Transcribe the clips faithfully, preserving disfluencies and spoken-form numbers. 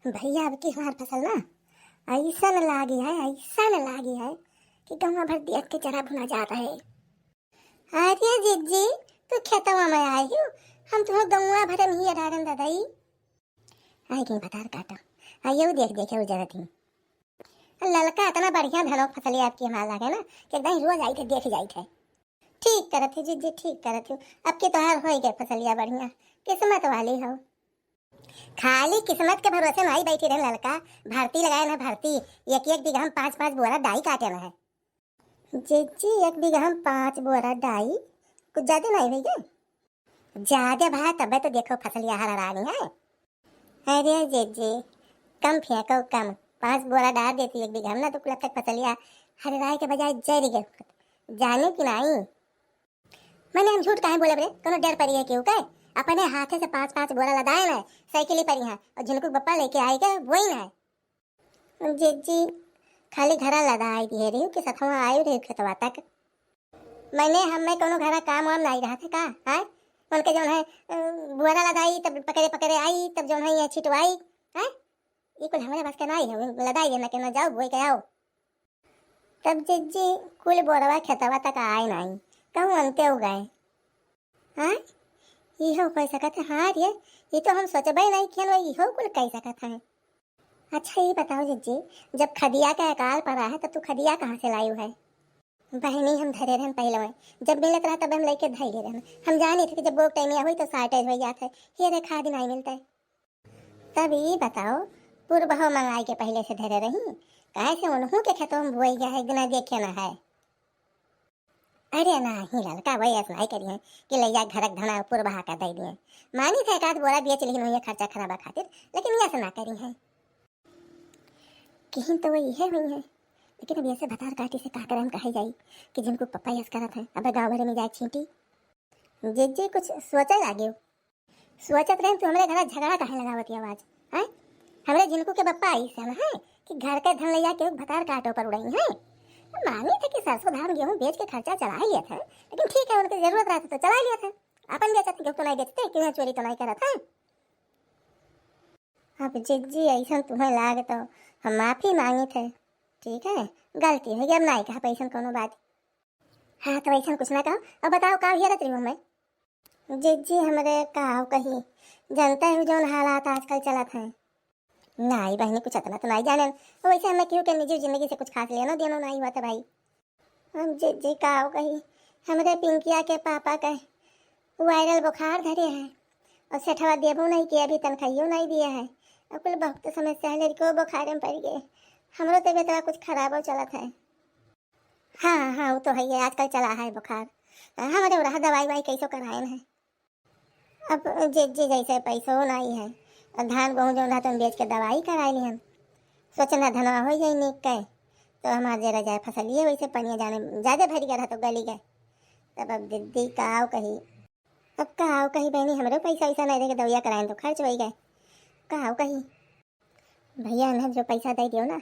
भैया, अब की हमार फसल ना ऐसन लागी है, ऐसन लागी है कि गौवा भर देख के जरा भुना जात है। अरे जिज्जी, तू खेतवा में आई हो, हम तो गौवा भर में ही अडारन ददाई। आई गई भतार काटा, आइयो देख देखे उजरत ही। ललका इतना बढ़िया धनोक फसलिया अब की हमार लागे ना कि एकदम रोज आई थे, देख जाई थे। ठीक करत हो जिज्जी, ठीक करत हो। अब की तोहार होई गए फसलिया बढ़िया, किस्मत वाली हो। खाली किस्मत के भरोसे नाई बैठी रहन ललका, भर्ती लगाए ना भर्ती, एक एक बीघा में पाँच पाँच बोरा डाई काटे ना है। जिज्जी, एक बीघा में पाँच बोरा डाई, कुछ ज्यादा नाई भैया? ज्यादा भा तबे तो देखो फसलिया हरहरानी है। अरे जिज्जी, कम फेंको कम, पाँच बोरा डार देती एक बीघा में ना तो कुल अब तक फसलिया हरहराए के बजाय जरी गए। जाने की नाई। मैंने हम झूठ काहे बोलब रे? कोनो डर परी है केहू के? अपने हाथे से पाँच पाँच बोरा लदाए ना, साइकिल ही परी है और झिनकू के बप्पा लेके आए के वही ना है। जिज्जी, खाली घरा लदाई दिए रही कि सथवा आयु रही खेतवा तक। मैंने हमें कोनो घरा काम वाम नहीं रहा था का? हैं? उनके जौन है, अ, बोरा लदाई तब पकड़े पकड़े आई, तब जौन है ये छिटवाई, हैं? ये कुल हमारे बस के नहीं है, लदाई देना के ना जाओ बोई के आओ। तब जिज्जी कुल बोरवा खेतवा तक आए नाई, कहूँ अंते हो गए। हाँ, इहो कह सकत है। हाँ रे, ये तो हम सोचबे नहीं किहन, वो इहो कुल कह सकत है। अच्छा ये बताओ जिज्जी, जब खदिया के अकाल पड़ा है तब तू खदिया कहाँ से लायू है? बहनी हम धरे रहन पहले, जब मिलत रहा तब हम लेके धैले रहन। हम जानी थे कि जब बोक टाइम हुई तो shortage हो जात है, ये रे खाद नहीं मिलता है। तब ई बताओ, पुरबहो मंगाई के पहिले से धरे रही, काहे से उनहू के खेतों में बोई गया है, एक दिना देखे ना है। अरे नाही ललका, वही ऐसा नहीं करी है कि लैया घरक धना पुरबहा का दे दिए। मानी थे एक आध बोरा बेच लिहिन हुई खर्चा खराबा खातिर, लेकिन ये ऐसा ना करी है। किहिन तो वही है हुई है, लेकिन अब ऐसे भतार काटी से का करम कहे जाई कि जिनको पप्पा यस करत है, अब गाँव भरे में जाए छींटी। जिज्जी कुछ सोचे लागे। सोचत रहे तू हमरे घरा झगड़ा काहे लगावत है आवाज, हैं? हमरे झिनकू के बप्पा आई सन है कि घर के धन ले जाके भतार काटो पर उड़ाई है। मानी थे कि सरसों धान गेहूं बेच के खर्चा चला ही लेत है, लेकिन ठीक है, उनके जरूरत रहता तो चला ही लेत है। अपन बेचत गेहूं तो नहीं बेचते, क्यों चोरी तो नहीं करत है। अब जिज्जी ऐसा तुम्हें लाग तो हम माफी मांगी थे, ठीक है, गलती हो गई, अब नहीं कहा पैसन कोनो बात। हाँ तो ऐसा कुछ ना कहो, अब बताओ का हियरत रही हूँ मैं। जिज्जी हमरे काव कही, जानते हो जौन हालात आजकल चलत हैं। नाई बहनी, कुछ इतना तो नाई जाने, वैसे हमें क्यों के निजी जिंदगी से कुछ खास लेनो देनो नाई हुआ था भाई। हम जिज्जी काव कही, हमरे पिंकिया के पापा के वायरल बुखार धरे है और सेठवा देबो नहीं किया, अभी तनखाइयो नहीं दिया है। और कुल बहुत समस्या है, लड़को बुखार में पड़ गए, हमरो तबियत कुछ खराब हो चलत है। हाँ हाँ, वो तो है, ये आजकल चला है बुखार। हमरे रहा दवाई वाई कैसो करायन है। अब जे, जे जैसे पैसो नहीं है, और धान गेहूँ जौन रहत बेच के दवाई कराए ली हम। सोचना धनवा हो जाई नीक के, तो हमार जरा जाए फसलिए वैसे पनिया जाने ज्यादा भर गया रहा तो गली गए। तब अब दीदी काव कही, अब काव कही बहनी, हमरो पैसा वैसा नहीं देके दवाइया कराए तो खर्च हो गए। काव कही भैया, इन्हें जो पैसा दे दियो ना,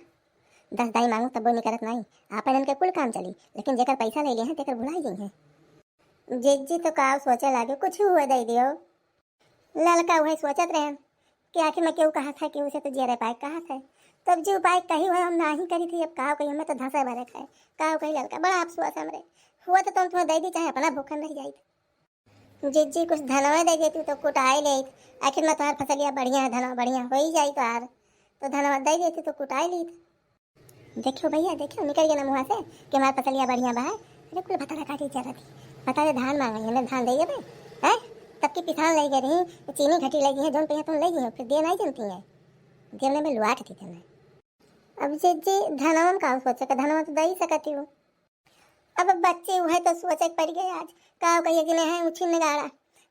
दस दाई मांगो तब वो निकलत नहीं। आपन इनके कुल काम चली, लेकिन जेकर पैसा ले लिए हैं तेकर भुलाई गई हैं। जिज्जी तो काव सोचे लागे, कुछ हुआ दे दियो। ललका वही सोचत रहे कि आखिर में क्यों कहा था कि उसे तो जेरे पाए कहा था। तब जो उपाय कही हुआ हम ना ही करी थी, अब काव कही हमें तो धंसा भरे खाए। काव कही ललका, बड़ा अफसोस हमरे। हुआ तो तुम तुम्हें दे दी, चाहे अपना भूखन रह जाई। जिज्जी कुछ धनवा दे देती तो कुटाई लेत, आखिर में तोहार फसलिया बढ़िया है, धनवा बढ़िया हो ही जाई तोहार, तो धनवा दे देती तो कुटाई लेत। देखियो भैया, देखियो निकल गया ना मुँह से कि हमार फसलिया बढ़िया बा। अरे कुल भतारा काटी चलत ही, बता दे धान मांगे, हमें धान दे देबे, हैं? तब की पिसान ले गए रही, चीनी घटी ले गई है, जौन पे तुम ले गई हो, फिर दे नहीं जानती है, देवने में लुआट थी तुम्हें। अब जिज्जी धनवा में का सोचे का, धनवा तो दे ही सकती हूँ। अब बच्चे उहे तो सोचे के पड़ गए आज, का कहिए कि नहीं उछिन नगाड़ा,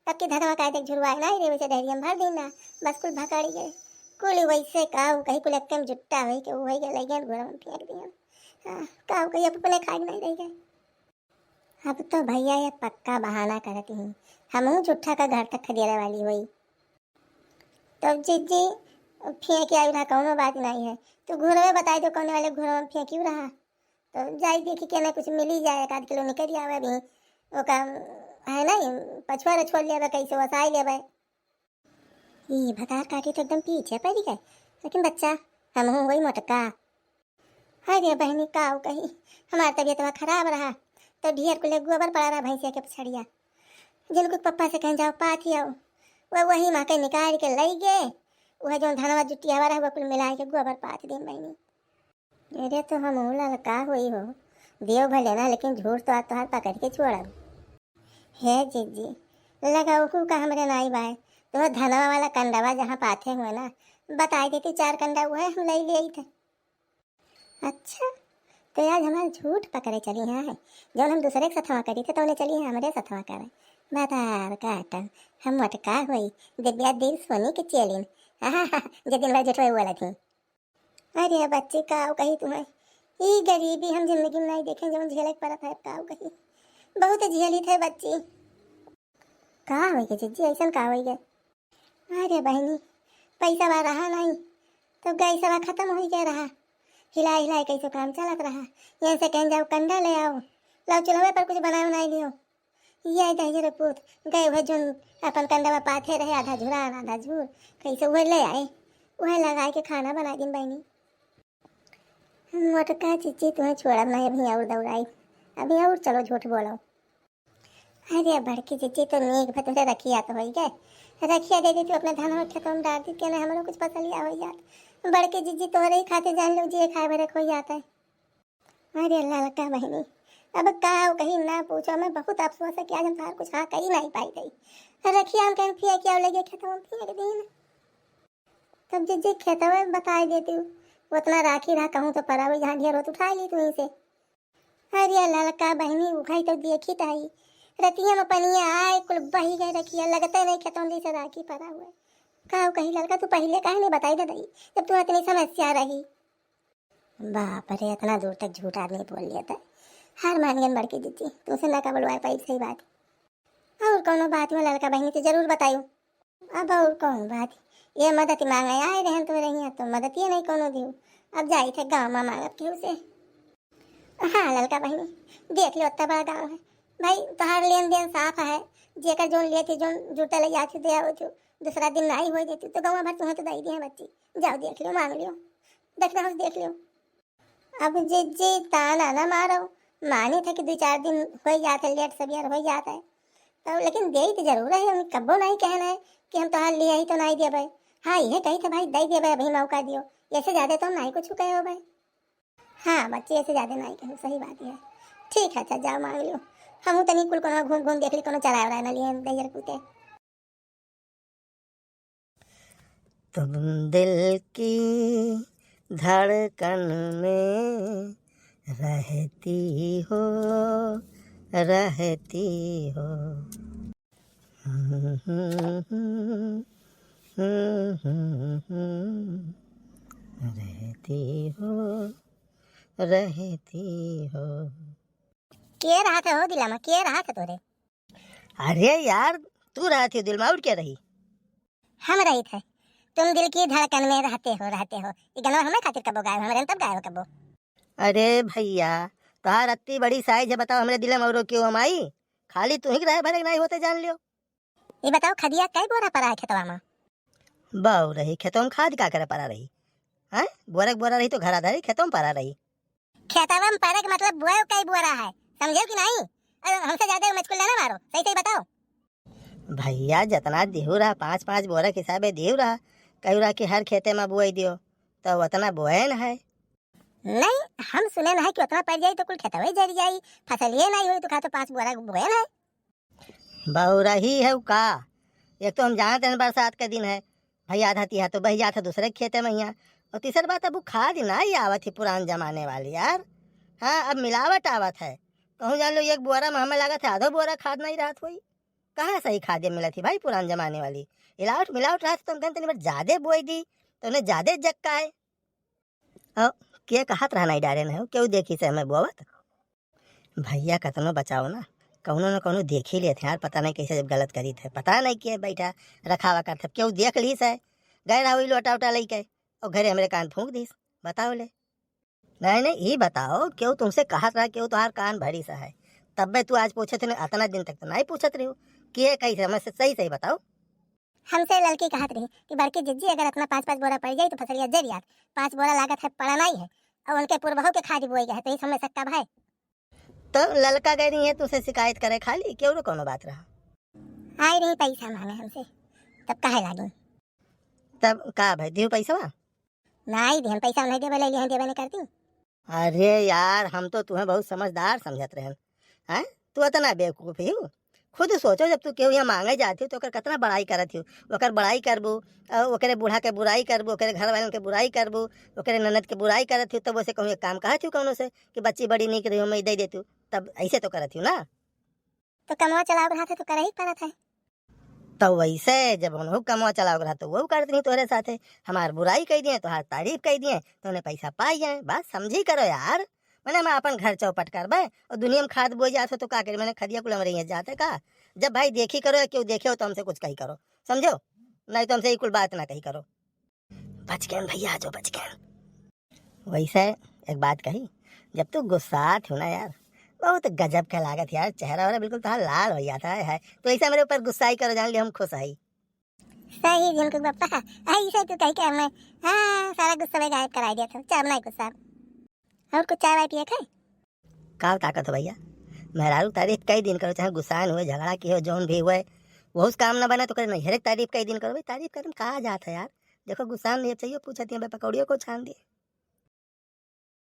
तब की धनवा काहे देख झुरवाए ना रे, वैसे डहरिया में भर दिन ना, बस कुल भकड़ गए। कुल वैसे का कही कुल एकदम जुट्टा होई के उहे गए लइगन घोड़ा में फेंक दिया। हाँ, का कही अब अपने खाए नहीं रह गए। अब तो भैया ये पक्का बहाना करत ही, हमहू जुट्ठा का घर तक खदेड़े वाली हुई। तब जिज्जी फेंक आई रहा, कौनो बात नहीं है, तू घुरवे बताई दो कौने वाले घुरवा में फेंकी रहा। तो जाई देखी के ना कुछ मिली जाए, एक आध किलो निकल आवे अभी। ओका है ना, पछुआ रछुआ लेबे, कैसे वसाई लेबे। ई भतार काटी तो एकदम पीछे पड़ गए। लेकिन बच्चा, हमहू होई मोटका। अरे बहिनी, काउ कही, हमार तबियतवा खराब रहा, तो ढेर कुले गोबर पड़ा रहा भैंसिया के पछड़िया। जिनको पप्पा से कहेन जाओ पाथि आओ, वह वही मा के निकाल के लइ गे। वह जौन धनवा जुटियावा रहा, वह कुल मिलाइ के गोबर पाथि देन बहिनी। अरे तो हमहू ललका होई हो, देव भले ना, लेकिन झूठ तो आज तोहार पकड़ के छोड़ब। हे जिज्जी, लगाऊ का हमरे नाई बाय, तो धनवा वाला कंडवा जहाँ पाथे हुए ना, बताइ देती चार कंडा, उहे हम लइ लेइत। अच्छा, तो आज हमार झूठ पकड़े चली हैं, जौन हम दूसरे के सथवा करी थे, तौने चली हैं हमरे सथवा करे। बतार काटन, हम मोटका होई, दिव्या दिल सोनी के चेलिन। आहा, जे दिन भर झूठ बोलत ही। अरे बच्ची, काउ कही तुम्हें, ई गरीबी हम जिंदगी में नहीं देखे, जौन झेले के पड़त है, काउ कही। बहुत झेलित है बच्ची। का होइ गे जिज्जी, अइसन का होइ गे? अरे बहिनी, पैसा बा रहा नहीं, तो गैसवा खतम होइ गया रहा। हिलाइ हिलाइ कैसो काम चलत रहा। यहीं से कहेन जाओ कंडा ले आओ, लाओ चूल्हवे पर कुछ बनाए उनाए लियो। ये दहिजर पूत गए हुए जोन अपन कंडवा पाथे रहे, आधा झुरान आधा झूर, कैसे उहे ले आए, उहे लगाइ के खाना बनाइ दिन बहिनी। मोटका जिज्जी, तुहें छोड़ब नहीं, अभी और दौड़ाई, अभी और चलो झूठ बोलो। अरे बड़की जिज्जी, तो नीक भतुरे रखिया तो होई गए, रखिया दे दी तू अपने धनवा खेतवा में डार दी, केने हमरो कुछ फसलिया होई जात। बड़की जिज्जी, तोहरे ही खातिर जान लो जिए खाए भरे खोई जात है। अरे ललका बहिनी, अब का कही ना पूछो, मैं बहुत अफसोस है कि आज हम तोहार कुछ हाँ कही नहीं पाई रही। रखिया हम कहीं फेंक आओ, लगे खेतवा में फेंक दीन। तब जिज्जी खेतवा में बताइ देती हूँ, उतना राखी रहा कहूँ तो परा हुई, जहाँ ढेर होत उठाइ ली तू ही से। अरे ललका बहिनी, उघाई तो देखी ताई, रतिया में पनिया आए, कुल बही गए रखिया, लगते नहीं खेतवा में जैसे राखी परा हुआ है। का कही ललका, तू पहिले काहे नहीं बताई दे दई, जब तू इतनी समस्या रही। बाप रे, इतना दूर तक झूठ आदमी बोल लेता है। हार मान गन बड़की जिज्जी, तुमसे ना का बोलवाए पाई, सही बात। और कौनो बात में ललका बहिनी तो जरूर बतायू। अब और कौन बात, ये मदद मांगे आए रहन तो रही तो मदद ये नहीं कौनो दियो। अब जाई थे गाँव में मांगब केहू से। हाँ ललका बहिनी, देख लो, इतना बड़ा गाँव है भाई, तोहार लेन देन साफ है। जेकर जोन लेती, जोन जुटल है, आती दे आवत हो। दूसरा दिन नाई हो जाती तो गाँव भर तुम्हें तो दई दिए बच्ची। जाओ देख लियो, मांग लियो, दक्षिणा होश देख लियो। अब जिज्जी ताना ना मारो, मानी थे कि दो चार दिन हो जात है, लेट सवेर हो जात है, तो लेकिन देई तो जरूर है। हम कब्बो नहीं कहना है कि हम तोहार लिए ही तो नहीं देबे। हाँ, ये कही थे भाई, दे देबे, अभी मौका दियो, ऐसे ज्यादा तो हम नहीं कुछ कहे हो भाई। हाँ बच्ची, ऐसे ज्यादा नहीं कहो, सही बात है। ठीक है, अच्छा जाओ मांग लियो, हम तनी कुल कोनो घूम घूम देख ली, कोनो चराए उराए ना लिए दहिजर पूते। तुम दिल की धड़कन में रहती हो, रहती हो। रहती हो, रहती हो। के रहत है हो दिला में, के रहत है तोरे? अरे यार, तू रहत है दिल में, और के रही? हम रहित है, तुम दिल की धड़कन में रहते हो, रहते हो। ये गाना हमें खातिर कबो गाए, हमरे तब गाए हो कबो। अरे भैया, तोहार अत्ती बड़ी साइज है, बताओ हमरे दिल में औरो केहू हम आई? खाली तू ही के रहे भरे के नहीं होते, जान लियो। ये बताओ, खदिया कई बोरा परा है खेतवा में? बाऊ रही, खेतवा में खाद का करे परा रही? हैं? बोरा के बोरा रही तो घरा धरी, खेतवा में परा रही। खेतवा में परे के मतलब बोए कई बोरा है, समझे कि नहीं? अरे, हमसे ज्यादा मचकुल ना मारो, सही सही बताओ। भैया, जितना देहू रहा, पाँच पाँच बोरा के हिसाबे देहू रहा, कहू रहा कि हर खेते में बोए दियो, तो उतना बोए न है। नहीं, हम सुने न है कि उतना पड़ जाई तो कुल खेतवे जर जाई, फसलिए नहीं हुई तो का तो पाँच बोरा बोए न है। बौरही है का? एक तो हम जानत हैं बरसात के दिन है, भाई आधा तिहा तो बह जात है दूसरे के खेते में यहाँ, और तीसर बात अब वो खाद ना ही आवत है पुरान जमाने वाली यार। हाँ, अब मिलावट आवत है। कहूँ जान लो, एक बोरा में हमें लागत है आधो बोरा खाद नहीं रहत होई। कहाँ सही खाद मिलत है भाई पुरान जमाने वाली? मिलावट, मिलावट रहत तो हम कहते तनी बार ज्यादा बोई दी, तो उन्हें ज्यादा जक्का है। और के कहत रहा नहीं डारे न हो, केहू देखी से हमें बोवत? भैया कतनो बचाओ ना, कौनो न कौनो देख ही लेत हैं यार, पता नहीं कैसे जब गलत करी थे, पता नहीं के बैठा रखावा करत है, केहू देख ली से, गए रहा वही लोटा उटा लेके, और घरे हमरे कान फूंक दीस, बताओ ले। नहीं, नहीं, ई बताओ, केहू तुमसे कहत रहा, केहू तोहार कान भरी सा है, तब्बे तू आज पूछत हो, अतना दिन तक तो नहीं पूछत रही हो, के कैसे, हमें से सही, सही बताओ। हमसे ललकी कहत रही कि बड़की जिज्जी, अगर इतना पाँच पाँच बोरा पड़ जाई तो फसलिया जर जात। पाँच बोरा लागत है, पड़ा नहीं है, और उनके पूर्वहू के खाद बोई गए है, तो ये समय सकता भाई। तो ललका गए रही है तुमसे शिकायत करे खाली, क्यों रे, कौनो बात रहा? आई रही पैसा मांगे हमसे, तब काहे लागी? तब का भाई, दियो पैसा? नहीं दी, हम पैसा नहीं देवे, ले लिया, देवे नहीं करती। अरे यार, हम तो तुम्हें बहुत समझदार समझत रहन। हैं? तू इतना बेवकूफ ही हो? खुद सोचो, जब तू केहू यहाँ मांगे जाती हो, तो ओकर कितना बड़ाई करत हो, ओकर बड़ाई करबू, अ, ओकरे बूढ़ा के बुराई करबू, ओकरे घर वालन के बुराई करबू, ओकरे ननद के बुराई करत हो, तब उसे कहूँ एक काम कहत हो कौनो से कि बच्ची बड़ी नीक रही हो, मैं दे देती हूँ, तब ऐसे तो करत हो ना। तो कमवा चलाव रहा था तो करही के पड़त है। तो वैसे जब उन्हों कमवा चलाव रहा तो वो करत नहीं तोहरे साथे, हमार बुराई कही दिए, तोहार तारीफ कही दिए, तो उन्हें पैसा पाई जाए। बात समझी करो यार, मैंने हम अपन घर चौपट करबे और दुनिया में खाद बोई जात हो तो का करी, मैंने खदिया कुल हमरे यहाँ जाते का? जब भाई देखी करो या क्यों देखे हो तो हमसे कुछ कही करो, समझो, नहीं तो हमसे ये कुल बात ना कही करो। बच गए भैया, जो बच गए। वैसे एक बात कही, जब तू गुस्सात हो ना यार, बहुत गजब के लागत यार, चेहरा वाला बिल्कुल तोहार लाल हो जाता है, है। तो ऐसे मेरे ऊपर गुस्सा ही करो, जान ले हम खुश है। सही झिमकू बप्पा, ऐसे तू कही के हमें, हाँ, सारा गुस्सा में गायब कराई दिया था, चाप नहीं गुस्सा। और कुछ चाय वाय पिए थे? का ताकत हो भैया, मेहरारू तारीफ कई दिन करो, चाहे गुस्सा हुए, झगड़ा किए हो, जौन भी हुए, वहुस काम ना बने तो करे नहीं, हर एक तारीफ कई दिन करो भाई, तारीफ करे में कहा जात है यार। देखो गुस्सा नहीं चाहिए, पूछती है भाई पकौड़ियों को छान दिए।